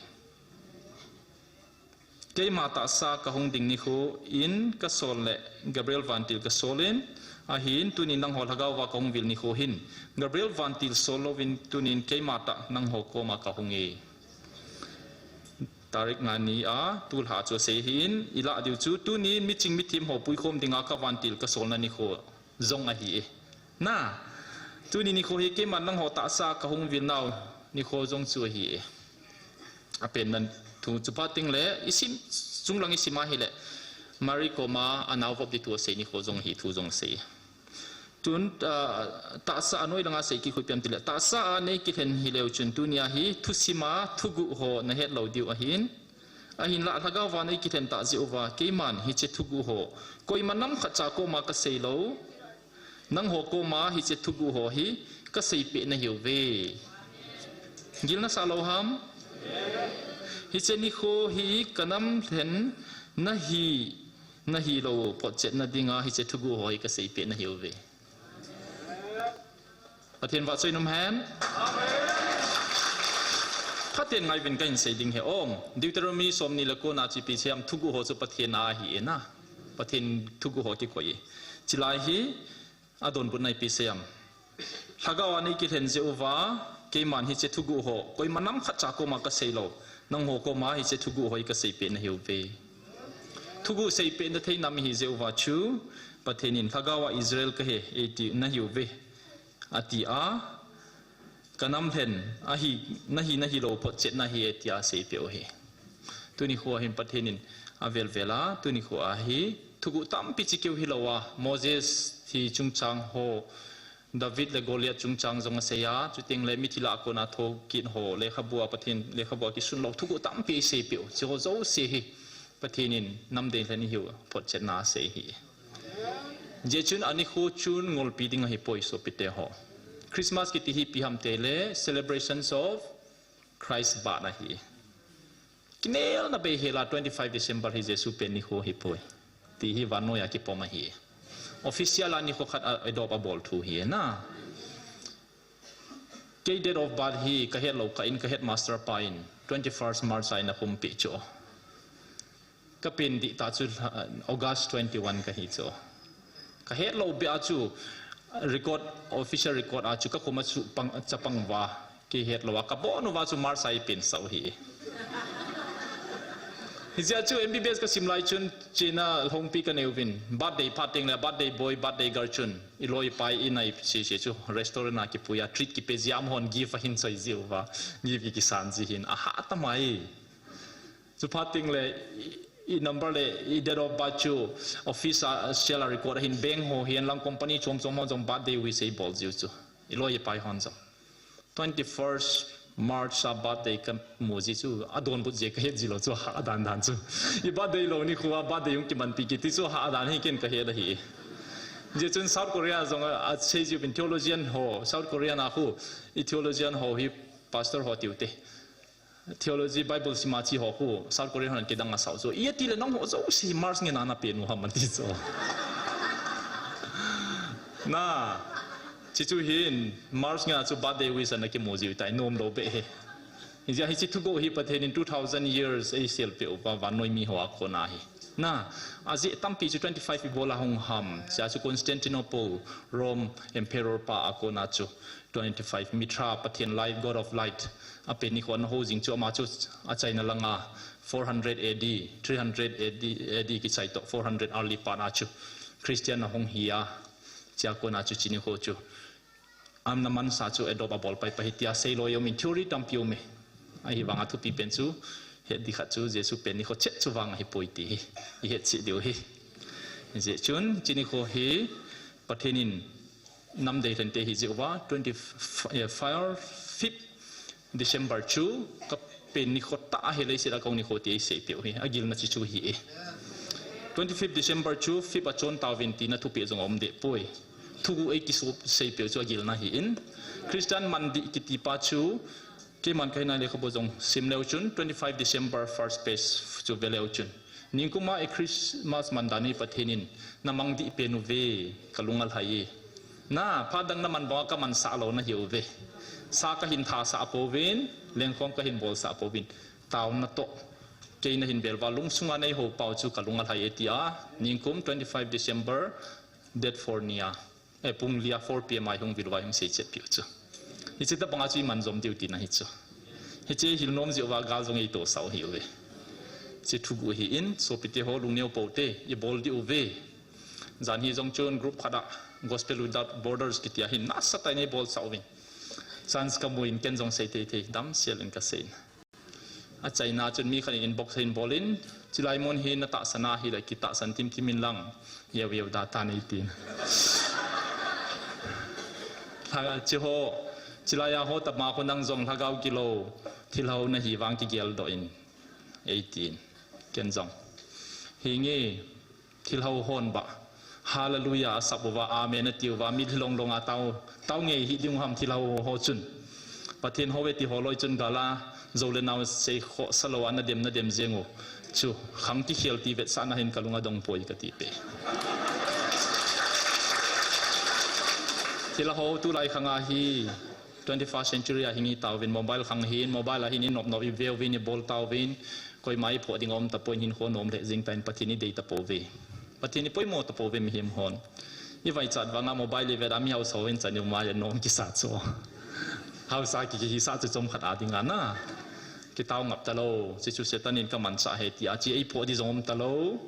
Keima tahsa kahung ding nikho in kasol le Gabriel vantil kasol in, ahin tuni nangho lhagao va kahung vil nikho hin Gabriel vantil sol louvin tunin keima tah nangho koma kahung e. Tarik nga ni a, tulha chu asei ahin, ilah diu chu, tuni miching mithem ho puikhom dinga kavantil kasolna nikho jong ahi e. Na, tuni nikho hi keiman nangho tahsa kahung vil nau nikho jong chu ahi e. Apenna thu chu phat teng le, isim, chunglang isim ahile, Mary koma anao vop ding thu asei nikho jong ahi thu jong asei. Tun, ah, tahsa a noi langa sei kikhui piam tile, tahsa a nei kilhen hileu chun tunia hi thusim a thuguh ho nahet lou diu ahin. Ahinlah lhagao va nei kilhen tah jeh uva, keiman hiche thuguh ho koima nam khat cha koma kasei lou. Nangho koma hiche thuguh ho hi kasei peh nahiuve. Gil nasah lou ham? Hiche nikho hi kanam lhen nahi, nahi lou photchetna dinga hiche thuguh ho hi kasei peh nahiuve. Pathen vahchoi nom hen. Pathen ngaiyuvin kahin sei ding ahi o. Deuteronomy somni le kona chu ipi asei em, thuguh ho chu Pathen a ahi e na. Pathen thuguh ho kikoi e. Chulai hi adonbutna ipi asei em. Lhagao a nei kilhen jeh uva, keiman hiche thuguh ho koima nam khat cha koma kasei lou. Nangho koma hiche thuguh ho hi kasei peh nahiuve. Thuguh sei peh nathei nam ihi jeh uva chu, Pathen in lhagao a Israel kahi, eiti nahiuve. Ati a, kanam lhen, ahi, nahi, nahi lou photchetna ahi e tia asei peh u ahi. Tuni kho a hin Pathen in avel vel a, tuni kho a hi, thuguh tampi chikeu hilou a, Moses hi chungchang ho, David le Goliath chungchang jong asei a, chuteng le mithi lah a kona thokit ho, lekhabu a Pathen, lekhabu a kisun lou thuguh tampi asei peh u, hiche ho jouse hi, Pathen in namdei lhen ihiu photchetna asei ahi. Hijeh chun anikho chun ngolpi ding ahipoi sopite ho. Christmas kiti hi ipi ham tile celebrations of Christ birth ahi. Kinelna bei hel a twenty five December hi Jesu pen nikho ahipoi. Ti hi vannoi a kipom ahi. Official a nikho khat a adopt abol thu ahi na. Kei date of birth hi kahet lou, ka in ka headmaster pa in twenty first March a eina pumpeh chu. Kapen dih tah chu, uh, August twenty one kahi chu. Kahet lou beh a chu record, official record a chu kakhum a chu pang, chapang uva. Kihet lou a kabon uva chu March a eipensah u ahi. Hijeh a chu M B B S kasim lai chun China lhongpi kanei uvin. Birthday phat teng le birthday boy, birthday girl chun iloi ipai inai sese chu restaurant a kipui a treat kipe jeh a amahon gift ahin choi jiu va. Gift kisan ji hin ahah tamai. Chuphat teng le I number le i date of birth chu office a, sale a record ahin, bank ho hihen lang company chom chom ho jong birthday wish eibol jiu chu. I loi i pai hon jong. Twenty-first March a birthday kamu ji chu, adonbut jeh kahet ji lou chu, hah dan dan chu. I birthday lou nikho a birthday hung kimanpi kiti chu, hah dan hi ken kahet ahi. Jeh chun South Korea jong a, asei jiuvin theologian ho, South Korean a khu, i theologian ho hi pastor ho tiu te. Theology Bible sima chi ho khu, South Korea hon kidang asau chu. I ati le nangho jouse March ngena napen u ham anti chu. Na, chi chu hin, March ngena chu birthday wish ana kimu jiu tai, nom lou beh hi. Hijeh a hiche thuguh hi Pathen in two thousand years eisel peh uva, vannoi mi ho a kona hi. Na, ajeh tampi chu twenty-five ibola hung ham, chea chu Constantinople, Rome Emperor pa a kona chu. Twenty-five, Mithra, Pathen light, God of light. Apen nikho ana hou jing chu ama chu achaina langa four hundred A D, three hundred A D, A D kichai toh, four hundred early pat a chu Christian ahung hi a, chea kona chu chi nikho chu. Amna mansa chu adopt abol pai pai hi tia seiloi um in theory tampi um e. Ahivanga thupi pen chu, het di khat chu Jesu pen nikho chet chu vang ahipoi ti hi, i het cheh diu hi. Hijeh chun, chi nikho hi, Pathen in Nam dei lhente hi jeh uva, twenty-five, fifth December chu kapen nikho tah ahi, leiset a kahung nikho ti eisei peh u hi, agilna chi chu hi e. Twenty-fifth December chu fifth a chon tauvin tina thupeh jong aum deh poi. Thuguh eikisei peh u chu agilna hi in. Christian mandih kiti pa chu, keiman kahina lekhabu jong sim leu chun, twenty-five December first page chu ve leu chun. Ningkum a i Christmas man dan hi Pathen in, namang dih pen uve, kalung alhai e. Na, phat dang naman banga kamansah lou nahiuve. Sa kahin thasah pouvin, lengkhom kahin bolsah pouvin. Taona toh, kei nahin bel uva, lungsunga neihou pau chu kalung alhai e tia, ningkum twenty-five December, date four nia. Eh, pung lia four P M a hung vil uva hung seichet piu chu. Hiche tabanga chu iman jom diu tina hi chu. Hiche hil nom jeh uva gal jong eitohsah u hiuve. Hiche thuguh hi in, sopite ho lungneo pou te, ibol diu ve. Jan hi jong chun group khat a Gospel Without Borders kitia hin nasatah in eibolsah uvin. Chance kamu in ken jong sei thei thei, damsel in kasei in. Achaina chun mi khat in inbox a hin bol in, chilai mun hi natahsan a hile kitahsan timtim in lang, yeu yeu da tan eitin. Lha-, chi ho, chilai a ho tama khu nang jong lhagao kilou, thilhou nahi vang kigeldoh in, eitin. Ken jong. Hinge, thilhou hon bah, Hallelujah asap uva, Amen ati uva, mitlhi long long a tao, tao ngei hih ding u ham thilhou ho chun. Pathen hou e ti ho loi chun gal a, jou le nao sei khohsa lou a nadem nadem jeng u. Chu, khang kikhel ti vetsahna hin kalung adong poi kati pe. Thilhou tulai khang a hi, twenty-first century a hing hi tauvin, mobile khang hin, mobile a hin inop nop iveuvin, ibol tauvin, koima iphoh ding aum tapon, hinkho nom lheh jing tan, Pathen idei tapouve. Pathen ipoimo tapouve mihem hon. Ivaichat vanga mobile ivet a mi hausa ho hin chan ium a nom kisa chu. Hausa ki, kihisah chu chomkhat a dinga na. Kitao ngap talou, hichu Satan in kamanchah ahi tia, hiche eiphoh di jong um talou.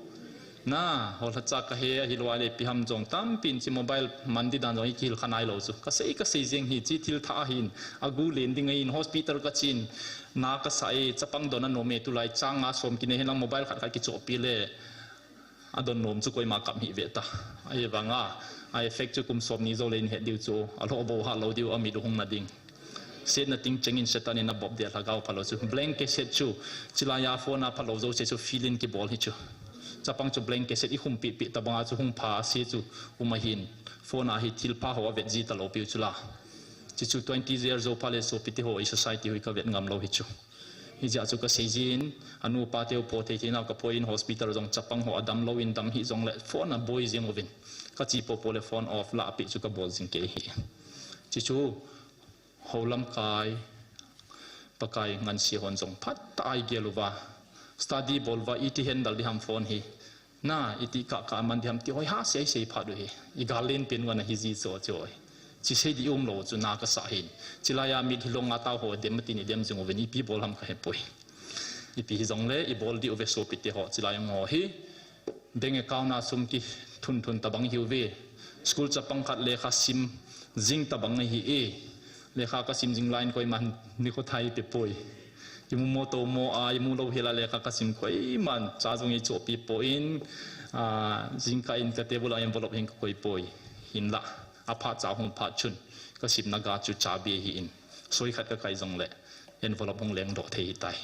Na, holhacha kahe, ahilou le ipi ham jong tampin hiche mobile man di dan jong ikihil kha nailou chu. Kasei, kasei jeng hi, hiche thil thah ahin, agu len ding ahin, hospital kachen, na kasah e, chapang don anom e, tulai chang nga som kinei hen lang mobile khat khat kichohpi le, adon nom chu koima kap hih ve ta. Ahivanga, a effect chu kum som ni jou le in het diu chu, alhoh bou hah lou diu, amit u hung na ding. Setna ting chengin Satan in abop dia lhagao phalou chu. Blank cassette chu, chilai a phone a phalou jouse chu fill in kibol hi chu. Chapang chu blank cassette ikhum pehpeh tabanga chu hung pha ase chu um ahin. Phone a hi thilpha ho avet ji talou piu chu la. Hichu twenty years jou pha le sopite ho i society ho i kavet ngam lou hi chu. Hijeh a chu kasei jin, anupa teu po thei thei nau kapoi in hospital jong chapang ho adam lou in dam hih jongle phone aboi jeng uvin. Kache popo le phone off lah peh chu kabol jing kei hi. Hichu, Hou lamkai, Pakai ngansi hon jong phatah a igel uva, study bol uva, iti handle ding ham phone hi. Na, iti kah kah man ding ham ti hoi ha sei sei phat u hi. Igal len pen uva nahi ji chu chu hi. Hiche sei di umlou chu na kasah hin. Chilai a mitlhi long a tao ho dem tin idem jing uvin ipi bol ham kahe poi. Ipi hijongle ibol diu ve sopite ho, chilai a ho hi. Bank account a sum kithun thun tabang hiuve. School chapang khat lekha sim jing tabang ahi e. Lekha kasim jing lai in koiman nikho thei pe poi. Imu mo to mo a, imu lou hila le ka, ka sim koi man, cha jong i chopi poi, a, jingkah in ka table a envelope hin ka koi poi, hinla, a phat cha hung phat chun, ka simna ga chu chabi hi in, soi khat ka kai jong le, envelope hung leng doh thei hi tai.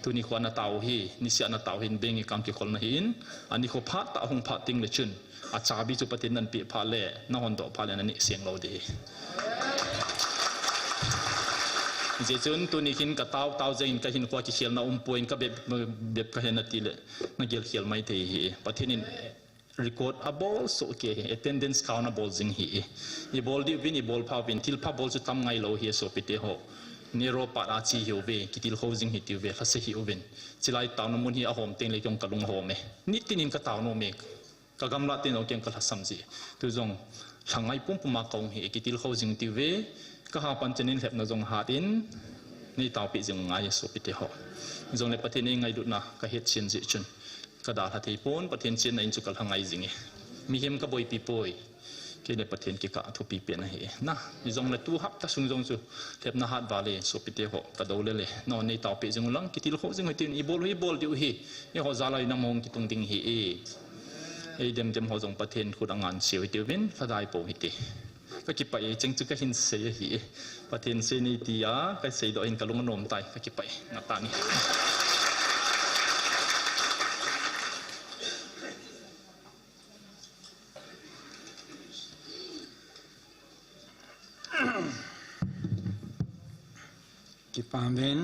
Tuni kho na tao hi, ni sia na tao hin, bank account kikholna hi in, ani kho phat ta hung phat ting le chun, a chabi chu Pathen nan pi pha le, na hon doh pha le, na ni siang lo di. Jeh chun tuni khin ka tao, tao jeng in ka hin kho a kikhelna um poi in ka bep, bep ka hen na ti le, na gel khel mai thei hi. Pathen in record a bol so ke hi, attendance count a bol jing hi. I bol diu vin, i bol pha vin, thil pha bol chu tam ngai lo hi sopite ho. Ni ro pa a chi hiu ve, kitil kho jing hi tiu ve, lhase hiu vin. Chilai tao na mun hi a hom teng le kiong ka lung hom e. Ni tin in ka tao no me. Ka gamla tin ong keng ka lhasam ji. Tu jong lhangai pum pum a kong hi kitil kho jing tiu ve. Ka ha pan chen in lhepna jong hat in. Nei tao pi jing ngai sopite ho. Jong le Pathen nei ngailutna ka het chen ji chun. Ka da lha thei pon Pathen chen na in chu ka lhangai jing e. Mihem ka boipi poi. Kei le Pathen kikah thupi pen ahi. Na, mi jong le tu hapta sung jong chu lhepna hat vale sopite ho ka do le le. No nei tao pi jing u lang kitil kho jing u tin i bol u i bol diu hi. I ho jala i nam hong kitung ding hi e. Ei dem dem ho jong Pathen khut a ngan siu hi tiu vin, lhadai po hi ti. Ka kipah e, cheng chu ka hin sei ahi e. Pathen sei nei ti a, ka sei doh hin ka lung a nom tai, ka kipah e, nga ta ni. Kipa min,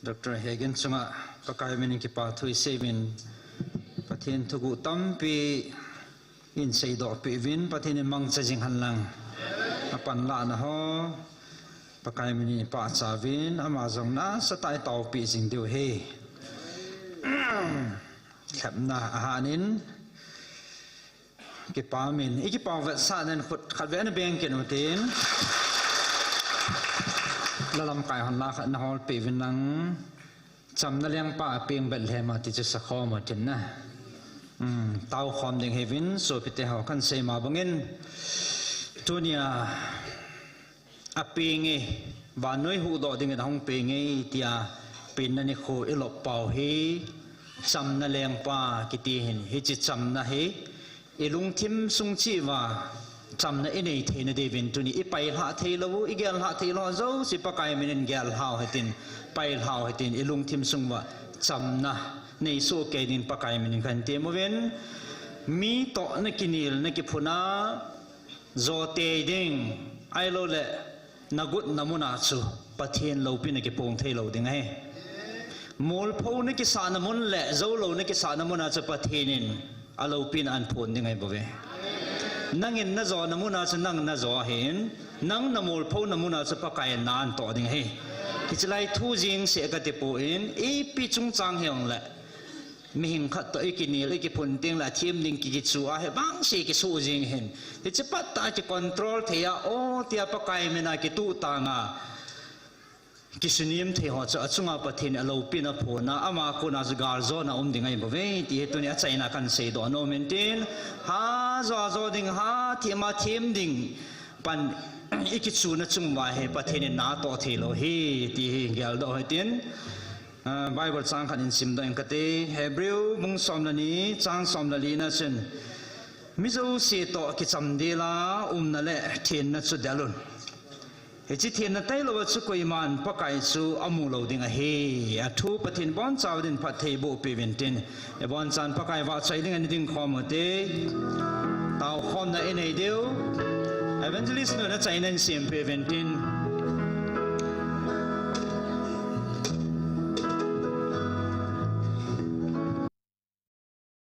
Doctor Hagen chunga Pakai min in kipa thu i sei vin, Pathen thugu tampi in sei doh pi vin, Pathen in mangcha jing han lang. A pan la na ho, Pakai min in i pa cha vin, ama jong na sa tai tao pi jing diu he. Lhepna a han in, Kipa min, i kipa vetsah nen khut khat ve na beng ken u tin. La lamkai hon la khat na hol pi vin lang. Chamna lengpa a peng Bethlehem a ti chu sa khom u tin na. Um, tao khom ding he vin, sopite ho kan sei ma bangin. Tunia, A peng e, vannoi huhdoh dingin ahung peng e, tia penna nikho i lop pau hi, chamna lengpa kiti hin, hiche chamna hi, i lungthim sung cheh uva, chamna i nei theina diuvin tuni, i pailhah theilou, i gellhah theilou, jouse Pakai min in gellhau hitin, pailhau hitin, i lungthim sung uva, chamna nei soh kei dingin Pakai min in kan tem uvin, mi toh na kinel, na kiphun a, Jo tei ding, ahilou le, na got na mun a chu, Pathen loupina kipong thei lou ding ahi. Molpho na kisah na mun le, jou lou na kisah na mun a chu, Pathen in a loupina ahin phong ding ahi bou ve. Nangin na jo na mun a chu, nang na jo ahin, nang na molpho na mun a chu, Pakai in na ahin toh ding ahi. Hiche lai thu jing seh ka ti poi, ipi chungchang hijongle, Mihing khat toh i kinel, i kiphun teng le a them ding ki, kichu a hi bang se kisu jing hin. Hiche pat a ki control thei a, o tia Pakai min a kituh tang a. Kisunem thei ho chu a chunga Pathen in a loupina phong a, ama kona chu galjona um ding ahi bou ve, ti hi tuni a chaina kan seidoh nom in tin. Ha jo a jo ding, ha them a them ding. Pan i kichuna chung uva hi Pathen in na toh thei lou hi, ti hi geldoh hitin. Ah, Bible chang khat in simdoh ing kate, Hebrew bung som le ni, chang som le li na chun, mi jouse toh kicham dela, umna le thenna chu del un. Hiche thenna tailou a chu koiman Pakai chu amu lou ding ahi. A thu Pathen boncha din phatthei boh peh uvin tin. Ibon chan Pakai vahchoi ding a i ding khom u te. Taokhomna i nei diu. Evangelist nu na chaina in sem peh uvin tin.